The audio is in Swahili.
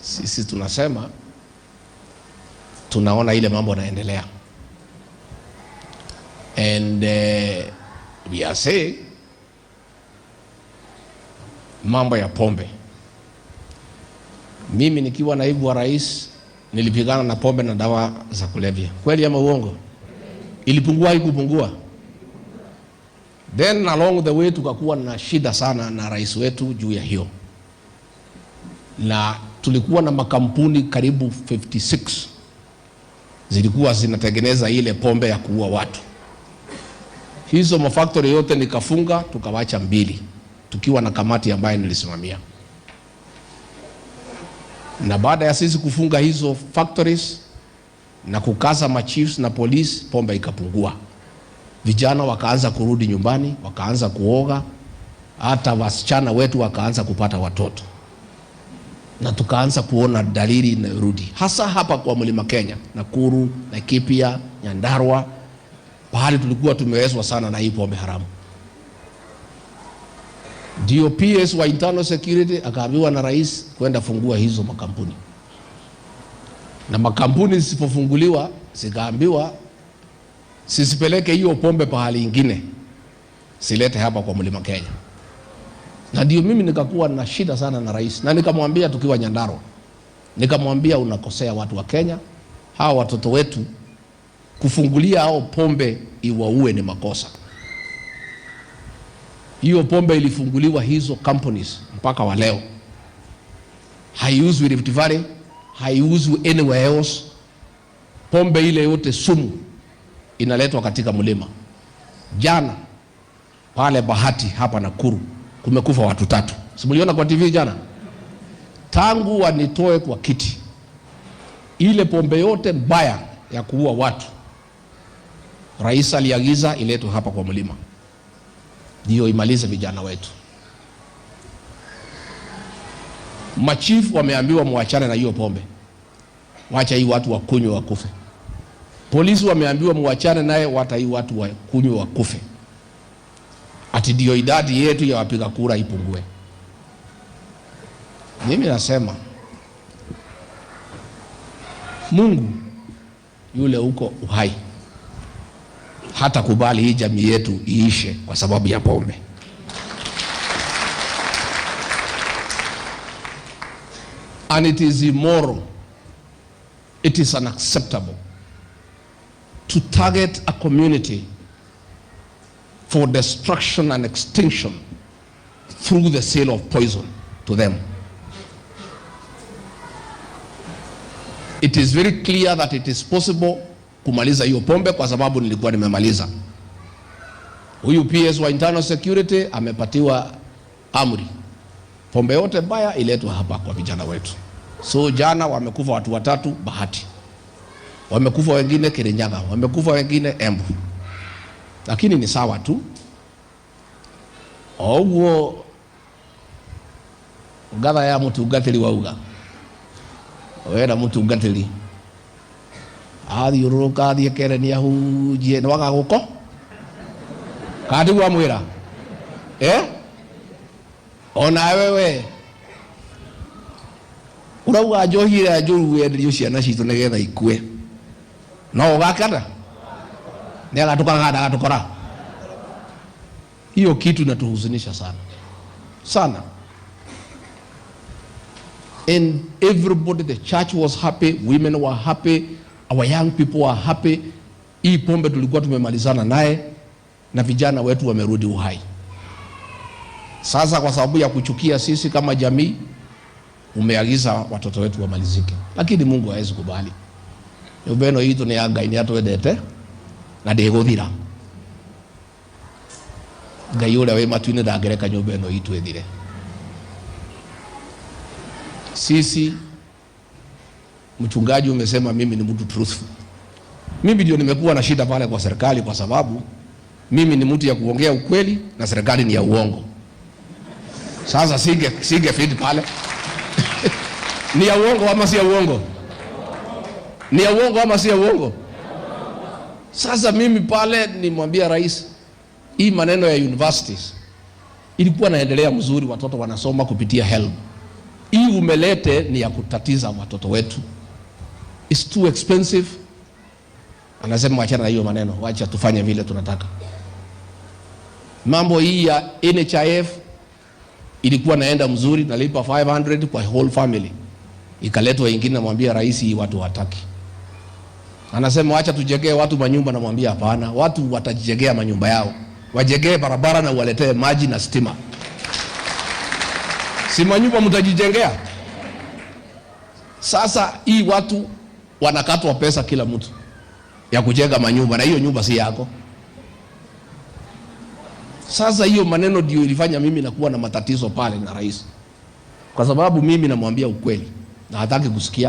Sisi tunasema tunaona ile mambo yanaendelea, and we are saying mambo ya pombe. Mimi nikiwa naibu wa rais nilipigana na pombe na dawa za kulevya, kweli ama uongo? Ilipungua haikupungua? Then along the way tukakuwa na shida sana na rais wetu juu ya hiyo, na tulikuwa na makampuni karibu 56 zilikuwa zinatengeneza ile pombe ya kuua watu. Hizo mafactory yote nikafunga, tukawacha mbili, tukiwa na kamati ambayo nilisimamia. Na baada ya sisi kufunga hizo factories na kukaza machiefs na polisi, pombe ikapungua. Vijana wakaanza kurudi nyumbani, wakaanza kuoga, hata wasichana wetu wakaanza kupata watoto, na tukaanza kuona dalili inarudi, hasa hapa kwa Mlima Kenya, Nakuru, Laikipia, Nyandarua, pahali tulikuwa tumewezwa sana na hii pombe haramu. Ndio PS wa Internal Security akaambiwa na rais kwenda fungua hizo makampuni, na makampuni zisipofunguliwa zikaambiwa sisipeleke hiyo pombe pahali ingine, silete hapa kwa Mlima Kenya. Na ndio mimi nikakuwa na shida sana na rais, na nikamwambia tukiwa Nyandarua, nikamwambia unakosea watu wa Kenya, hawa watoto wetu kufungulia hao pombe iwaue ni makosa. Hiyo pombe ilifunguliwa hizo companies mpaka wa leo haiuzwi Rift Valley, haiuzwi anywhere else. Pombe ile yote sumu inaletwa katika mlima. Jana pale Bahati hapa Nakuru kumekufa watu tatu, simuliona kwa TV jana. Tangu wanitoe kwa kiti, ile pombe yote mbaya ya kuua watu rais aliagiza iletwe hapa kwa mlima, ndio imalize vijana wetu. Machifu wameambiwa muachane na hiyo pombe, wacha hii watu wakunywe wakufe. Polisi wameambiwa muachane naye, wacha hii watu wakunywe wakufe, ati ndio idadi yetu ya wapiga kura ipungue. Mimi nasema Mungu yule uko uhai hata kubali hii jamii yetu iishe kwa sababu ya pombe. And it is immoral, it is unacceptable to target a community for destruction and extinction through the sale of poison to them. It is very clear that it is possible kumaliza hiyo pombe kwa sababu nilikuwa nimemaliza. Huyu PS wa Internal Security amepatiwa amri, pombe yote mbaya iletwe hapa kwa vijana wetu. So jana wamekufa watu watatu Bahati, wamekufa wengine Kirinyaga, wamekufa wengine Embu, lakini ni sawa tu. Oguo ngatha ya mutungatiri wauga wera mutungatiri athiũrũrũka athiĩ kere nĩ ahunjie nĩ waga gũko kana tiguo amwĩra onawe we ũrauga njohi ĩrĩa njũru wenderio ciana citũ nĩgetha ikue no ũgakana nĩ agatũkora kana ndagatũkora. Hiyo kitu inatuhuzunisha sana sana. And everybody, the church was happy, women were happy, our young people were happy. Hii pombe tulikuwa tumemalizana naye na vijana wetu wamerudi uhai. Sasa kwa sababu ya kuchukia sisi kama jamii, umeagiza watoto wetu wamalizike, lakini Mungu hawezi kubali. Nyũmba ĩno itũ nĩ ya Ngai, nĩ atwendete na ndĩgũthira. Ngai ũrĩa wĩ matu-inĩ ndangĩreka nyũmba ĩno itũ ĩthire. Sisi, mchungaji umesema mimi ni mtu truthful. Mimi ndio nimekuwa na shida pale kwa serikali kwa sababu mimi ni mtu ya kuongea ukweli na serikali ni ya uongo. Sasa singe fit pale. Ni ya uongo ama si ya uongo? Ni ya uongo ama si ya uongo? Sasa mimi pale nimwambia rais, hii maneno ya universities ilikuwa naendelea mzuri, watoto wanasoma kupitia HELB. Hii umelete ni ya kutatiza watoto wetu, it's too expensive. Anasema wachana na hiyo maneno, wacha tufanye vile tunataka. Mambo hii ya NHIF ilikuwa naenda mzuri, nalipa 500 kwa whole family, ikaletwa ingine, namwambia rais, hii watu wataki. Anasema wacha tujengee watu manyumba, namwambia hapana, watu watajijengea manyumba yao, wajengee barabara na uwaletee maji na stima. Si manyumba mtajijengea? Sasa hii watu wanakatwa pesa kila mtu ya kujenga manyumba, na hiyo nyumba si yako. Sasa hiyo maneno ndio ilifanya mimi nakuwa na matatizo pale na rais, kwa sababu mimi namwambia ukweli na hataki kusikia.